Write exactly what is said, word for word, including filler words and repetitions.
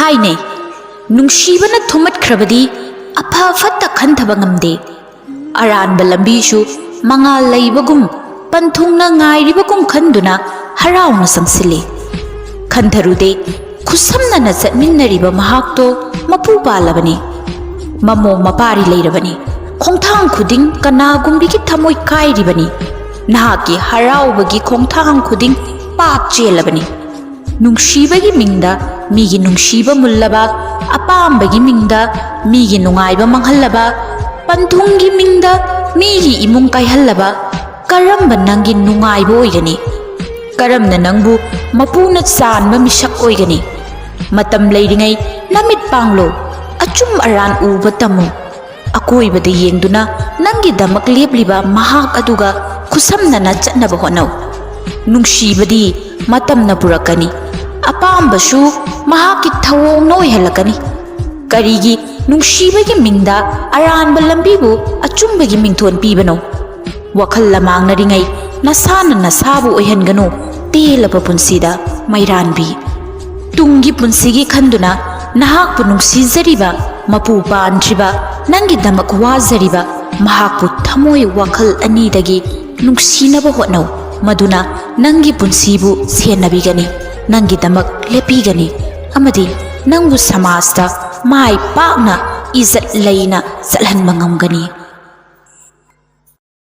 ꯍꯥꯏꯅꯩ, ꯅꯨꯡꯁꯤꯕꯅ ꯊꯨꯝꯃꯠꯈ꯭ꯔꯕꯗꯤ ꯑꯐ ꯐꯠꯇ ꯈꯟꯊꯕ ꯉꯝꯗꯦ꯫ ꯑꯔꯥꯟꯕ ꯂꯝꯕꯤꯁꯨ ꯃꯉꯥꯜ ꯂꯩꯕꯒꯨꯝ, ꯄꯟꯊꯨꯡꯅ ꯉꯥꯏꯔꯤꯕꯒꯨꯝ ꯈꯟꯗꯨꯅ ꯍꯔꯥꯎꯅ ꯆꯪꯁꯤꯜꯂꯤ꯫ ꯈꯟꯊꯔꯨꯗꯦ, ꯈꯨꯠꯁꯝꯅꯅ ꯆꯠꯃꯤꯟꯅꯔꯤꯕ ꯃꯍꯥꯛꯇꯣ ꯃꯄꯨ ꯄꯥꯜꯂꯕꯅꯤ, ꯃꯃꯣ ꯃꯄꯥꯔꯤ ꯂꯩꯔꯕꯅꯤ, ꯈꯣꯡꯊꯥꯡ ꯈꯨꯗꯤꯡ ꯀꯅꯥꯒꯨꯝꯕꯤꯒꯤ ꯊꯃꯣꯏ ꯀꯥꯏꯔꯤꯕꯅꯤ, ꯅꯍꯥꯛꯀꯤ ꯍꯔꯥꯎꯕꯒꯤ ꯈꯣꯡꯊꯥꯡ ꯈꯨꯗꯤꯡ ꯄꯥꯞ ꯆꯦꯜꯂꯕꯅꯤ꯫ ꯅꯨꯡꯁꯤꯕꯒꯤ ꯃꯤꯡꯗ ꯃꯤꯒꯤ ꯅꯨꯡꯁꯤꯕ ꯃꯨꯜꯂꯕ, ꯑꯄꯥꯝꯕꯒꯤ ꯃꯤꯡꯗ ꯃꯤꯒꯤ ꯅꯨꯡꯉꯥꯏꯕ ꯃꯥꯡꯍꯜꯂꯕ, ꯄꯟꯊꯨꯡꯒꯤ ꯃꯤꯡꯗ ꯃꯤꯒꯤ ꯏꯃꯨꯡ ꯀꯥꯏꯍꯜꯂꯕ, ꯀꯔꯝꯕ ꯅꯪꯒꯤ ꯅꯨꯡꯉꯥꯏꯕ ꯑꯣꯏꯒꯅꯤ? ꯀꯔꯝꯅ ꯅꯪꯕꯨ ꯃꯄꯨꯅ ꯆꯥꯟꯕ ꯃꯤꯁꯛ ꯑꯣꯏꯒꯅꯤ? ꯃꯇꯝ ꯂꯩꯔꯤꯉꯩ ꯅꯃꯤꯠ ꯄꯥꯡꯂꯣ, ꯑꯆꯨꯝ ꯑꯔꯥꯟ ꯎꯕ ꯇꯝꯃꯨ꯫ ꯑꯀꯣꯏꯕꯗ ꯌꯦꯡꯗꯨꯅ ꯅꯪꯒꯤꯗꯃꯛ ꯂꯦꯞꯂꯤꯕ ꯃꯍꯥꯛ ꯑꯗꯨꯒ ꯈꯨꯠꯁꯝꯅꯅ ꯆꯠꯅꯕ ꯍꯣꯠꯅꯧ꯫ ꯅꯨꯡꯁꯤꯕꯗꯤ ꯃꯇꯝꯅ ꯄꯨꯔꯛꯀꯅꯤ, ꯑꯄꯥꯝꯕꯁꯨ ꯃꯍꯥꯛꯀꯤ ꯊꯧꯑꯣꯡꯅ ꯑꯣꯏꯍꯜꯂꯛꯀꯅꯤ꯫ ꯀꯔꯤꯒꯤ ꯅꯨꯡꯁꯤꯕꯒꯤ ꯃꯤꯡꯗ ꯑꯔꯥꯟꯕ ꯂꯝꯕꯤꯕꯨ ꯑꯆꯨꯝꯕꯒꯤ ꯃꯤꯡꯊꯣꯟ ꯄꯤꯕꯅꯣ? ꯋꯥꯈꯜ ꯂꯃꯥꯡꯅꯔꯤꯉꯩ ꯅꯁꯥꯅ ꯅꯁꯥꯕꯨ ꯑꯣꯏꯍꯟꯒꯅꯨ ꯇꯦꯜꯂꯕ ꯄꯨꯟꯁꯤꯗ ꯃꯩꯔꯥꯟꯕꯤ꯫ ꯇꯨꯡꯒꯤ ꯄꯨꯟꯁꯤꯒꯤ ꯈꯟꯗꯨꯅ ꯅꯍꯥꯛꯄꯨ ꯅꯨꯡꯁꯤꯖꯔꯤꯕ, ꯃꯄꯨ ꯄꯥꯟꯗ꯭ꯔꯤꯕ, ꯅꯪꯒꯤꯗꯃꯛ ꯋꯥꯖꯔꯤꯕ ꯃꯍꯥꯛꯄꯨ ꯊꯃꯣꯏ ꯋꯥꯈꯜ ꯑꯅꯤꯗꯒꯤ ꯅꯨꯡꯁꯤꯅꯕ ꯍꯣꯠꯅꯧ꯫ ꯃꯗꯨꯅ ꯅꯪꯒꯤ ꯄꯨꯟꯁꯤꯕꯨ ꯁꯦꯟꯅꯕꯤꯒꯅꯤ, ꯅꯪꯒꯤꯗꯃꯛ ꯂꯦꯞꯄꯤꯒꯅꯤ ꯑꯃꯗꯤ ꯅꯪꯕꯨ ꯁꯃꯥꯖꯇ ꯃꯥꯏ ꯄꯥꯛꯅ ꯏꯖꯠ ꯂꯩꯅ ꯆꯠꯍꯟꯕ ꯉꯝꯒꯅꯤ꯫